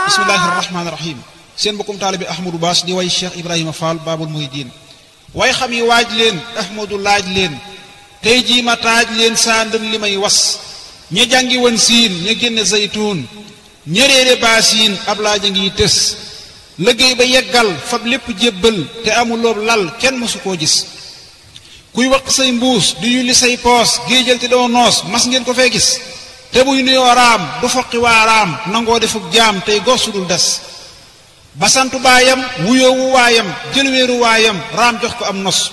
bismillahi rahmaani rahim. seen mbokkum taalibe Ahmadou Bass di way Cheikh Ibrahima Fall Babul Mouhidine way xam yi waaj leen Ahmadou laaj leen tey jii ma taaj leen saa ndën li may was ña jàngi woon siin ña génne zaytuun ña réere baasiin ab laaj a ngi tës liggéey ba yeggal fab lépp jébbal te amuloob lal kenn mësu koo gis kuy waq say mbuus du yulli say poos géejal te doo noos mas ngeen ko fee gis te buy nuyoo raam du foqi waa raam nangoo defuk jaam tey gos su dul des basantu baayam wuyoowu waayam jëlweeru waayam raam jox ko am nos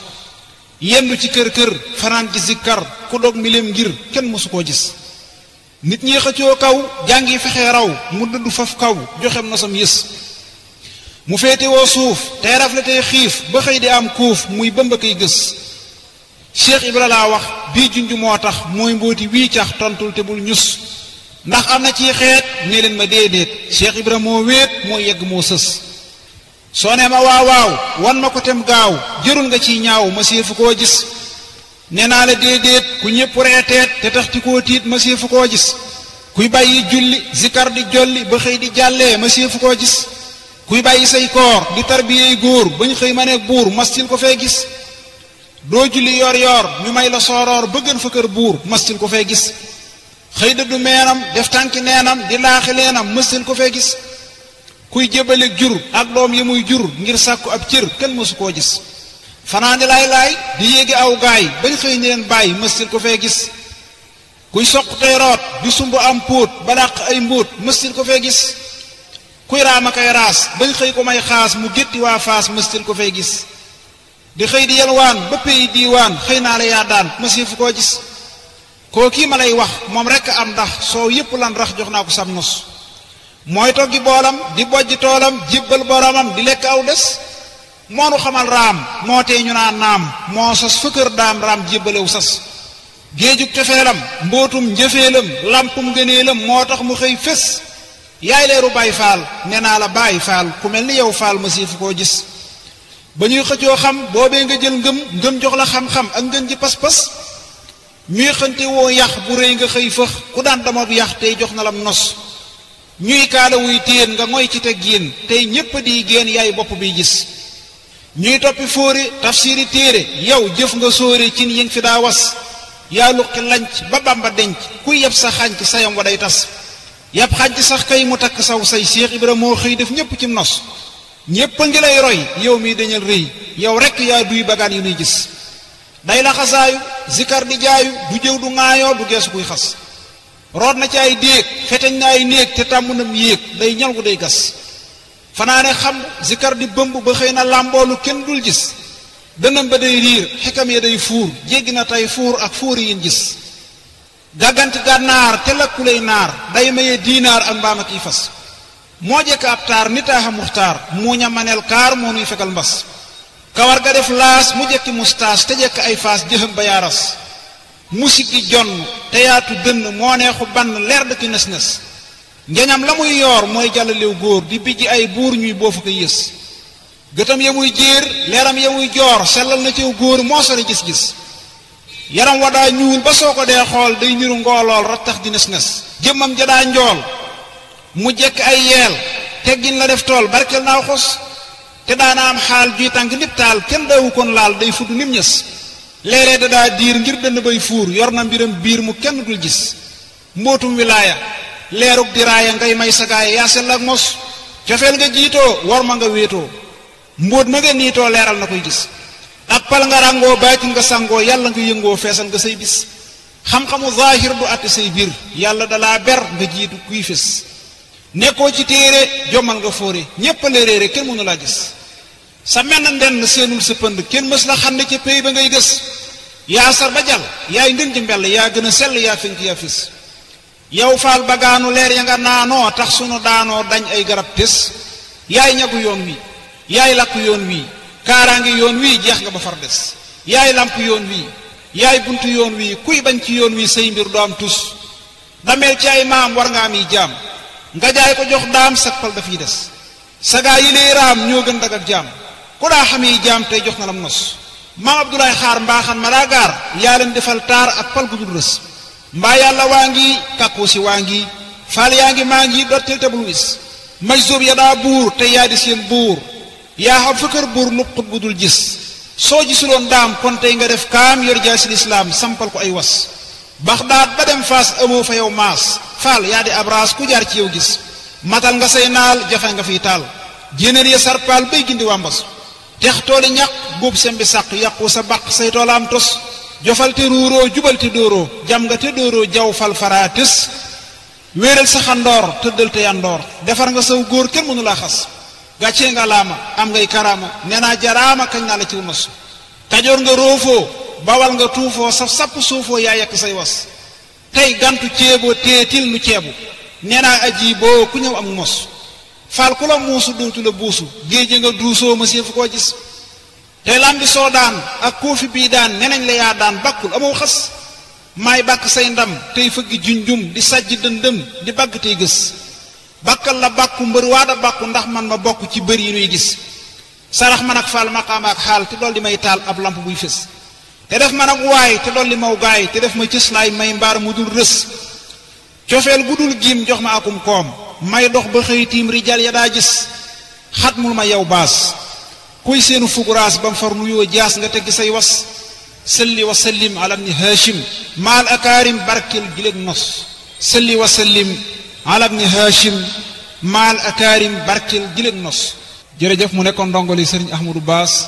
yendu ci kër kër fanaan ci zikkar ku dog milem ngir kenn mësu koo gis nit ñi xëccoo kaw jàngi fexe raw mu dëdd faf kaw joxem nosam yës mu féetewoo suuf tey rafle tey xiif ba xëy di am kuuf muy bëmba koy gës Cheikh Ibra laa wax bii junj moo tax mooy mbooti wii cax tontul te bul ñus ndax am na ci xeet ne leen ma déedéet Cheikh Ibra moo wéet moo yegg moo sës soo ne ma waaw wan ma ko tem gaaw jërul nga ciy ñaaw ma séefu koo gis nee naa la déedéet ku ñépp reeteet te tax ti koo tiit ma séefu koo gis kuy bàyyi julli zikar di jolli ba xëy di jàllee ma séefu koo gis kuy bàyyi say koor di tarbiyey góor bañ xëy ma ne buur mastil ko fee gis doo julli yor yor ñu may la sooroor bëggën fa kër buur mastil ko fee gis xëy dëddu meenam def tànki neenam di laaxi leenam mastil ko fee gis kuy jébbaleeg jur ak doom yi muy jur ngir sàkku ab cër kenn mësu koo gis fanaani laay di yéegi aw gaay bañ xëy ni leen bàyyi mastil ko fee gis kuy soq tey root di sumb am póot ba dàq ay mbóot mastil ko fee gis kuy raama kay raas bañ xëy ko may xaas mu gétti waa faas mastil ko fee gis di xëy di yelwaan ba pay diiwaan xëy naa la yaa daan masiifu koo gis koo kii ma lay wax moom rekk am ndax soo yépp lan rax jox naa ko sam nos mooy toggi boolam di bojj toolam jébbal boromam di lekk aw des moonu xamal raam moo tee ñu naan naam moo sos fëkkër daam raam jébbalew sas géejug tefeelam mbootum njëfeelam lampum gëneelam moo tax mu xëy fés yaay leeru Baay Faal nee naa la Baay Faal ku mel ni yow Faal masiifu koo gis ba ñuy xëccoo xam boobee nga jël ngëm jox la xam-xam ak ngën ji pas-pas ñuy xënte woo yax bu rëy nga xëy fëx ku daan damob yax tey jox na lam nos ñuy kaala wuy téen nga ngoy ci teg yéen tey ñépp di génn yaay bopp bi gis ñuy toppi fóori tafsiri téere yow jëf nga sóori cin yi nga fi daa was yaa luqi lanc ba Bàmba denc kuy yeb sa xànc sayam wa day tas yab xànc sax kay mu takk saw say Cheikh Ibra moo xëy def ñépp ci nos ñépp a ngi lay roy yow mii dañal rëy yow rekk yaa duy bagaan yu nuy gis day la xasaayu zikar di jaayu du jëw du ŋaayoo du geesu kuy xas root na ci ay déeg feteñ na ay néeg te tàmm nam yéeg day ñal gu day gas fanaane xam zikar di bëmb ba xëy na làmboolu kenn dul gis dënam ba day riir xikam ya day fuur jéggi na tey fuur ak fuuri yin gis gàgganti gànnaar te lakkulay naar day maye diinaar ak mbaam ak yi fas moo jekk ab taar nitaaxa muxtaar muuña maneel kaar moo nuy fegal mbas kawar ga def laas mu jekki mustaas te jekk ay faas jëxam ba yaaras musik gi jonn te yaatu dënn moo neexu bann leer dëkki nes-nes ngeñam la muy yoor mooy jàllalew góor di bijji ay buur ñuy boofu ko yës gëtam ya muy jéer leeram ya muy joor sellal na ciw góor moo sori gis-gis yaram wa daa ñuul ba soo ko dee xool day niru ngoolool rattax di nes-nes jëmmam ja daa njool mu jekk ay yeel teggin la def tool barkel naaw xos te daana am xaal juy tànk nit taal kenn daawu kon laal day fudd nim ñës léeg-léeg da daa diir ngir dënn bay fuur yor na mbiram biir mu kenn dul gis mbootum wilaaya leerug diraaya ngay may sagaaya yaa sell ak mos cofeel nga jiitoo war ma nga wéetoo mbóot ma nga niitoo leeral na koy gis appal nga ràngoo baatin nga sangoo yàlla nga yëngoo feesal nga say bis xam-xamu zaahir du àtte say biir yàlla dalaa ber nga jiitu kuy fés nekkoo ci téere jommal nga fóore ñépp a la réere kenn mënu laa gis sa menn ndenn seenul sa pënd kenn mës la xam ne ca péy ba ngay gës yaa sar ba jàll yaay ngën ji mbell yaa gën a sell yaa fenk yaa fis yow Faal bagaanu leer ya nga naanoo tax sunu daanoo dañ ay garab tes yaay ñagu yoon wi yaay lakk yoon wi kaaraangi yoon wi jeex nga ba far des yaay lamp yoon wi yaay buntu yoon wi kuy bañ ci yoon wi say mbir doo am tus dameel ci ay maam war nga am yi jaam nga jaay ko jox daam sakpal dafiy des sagaa yi lay raam ñoo gën dag ak jaam ku daa xam yi jaam tey jox na lam nos maam Abdoulaye xaar mbaaxan ma daa gaar yaa leen defal taar ak pal gu dul rës mbaa yàlla waa ngi kàkkoo si waa ngi faal yaa ngi maa ngi dottil te bul wis maj zoob ya daa buur te yaa di seen buur yaa xam fëkkër buur lu xut bu dul gis soo gisuloon daam kon tey nga def kaam yor jaasi lislaam sampal ko ay was Baxdaad ba dem Faas amoo fa yow maas faal yaa di abraas ku jaar ci yow gis matal nga say naal jafe nga fiy taal jénéer ya sarpaal bay gindi wàmbas tex tooli ñaq góob sembi sàq yàqu sa baq say toolaam tos jofal te ruuroo jubal te dóoroo jam nga te dóoroo jaw fal faraa tës wéeral sa xandoor tëddal te yandoor defar nga saw góor kenn mënu laa xas gàccee nga laama am ngay karaama nee naa jaraama kañ naa la ci nos kajoor nga roofoo bawal nga tuufoo saf sapp suufoo yaa yekk say was tey gantu ceeboo teetil nu ceebu nee naa aji boo ku ñëw am mos faal ku la muusu dootu la buusu géeje nga duusoo ma séefu koo gis tey lambi soo daan ak koofi bii daan nenañ la yaa daan bakkul amoo xas maay bàkk say ndam tey fëgg junjum di sajj dëndëm di bagg tey gës bakkal la bàkku mbër waada bàkku ndax man ma bokk ci bër yi nuy gis sarax man ak faal maqaama ak xaal te dool di may taal ab lamp buy fës te def man ak waay te dool di maw gaay te def ma cëslaay may mbaar mu dul rës cofeel gu dul giim jox ma akum koom may dox ba xëy tiim rijal ya daa gis xatmul ma yow baas kuy seenu fuguraas ba mu far nuyoo jaas nga teggi say was salli wa sallim ala ibni hashim maal akaarim barkel giléeg nos salli wa sallim ala ibni hashim maal akaarim barkel giléeg nos jërëjëf mu nekkoon ndongoli sëriñ Ahmadou Bass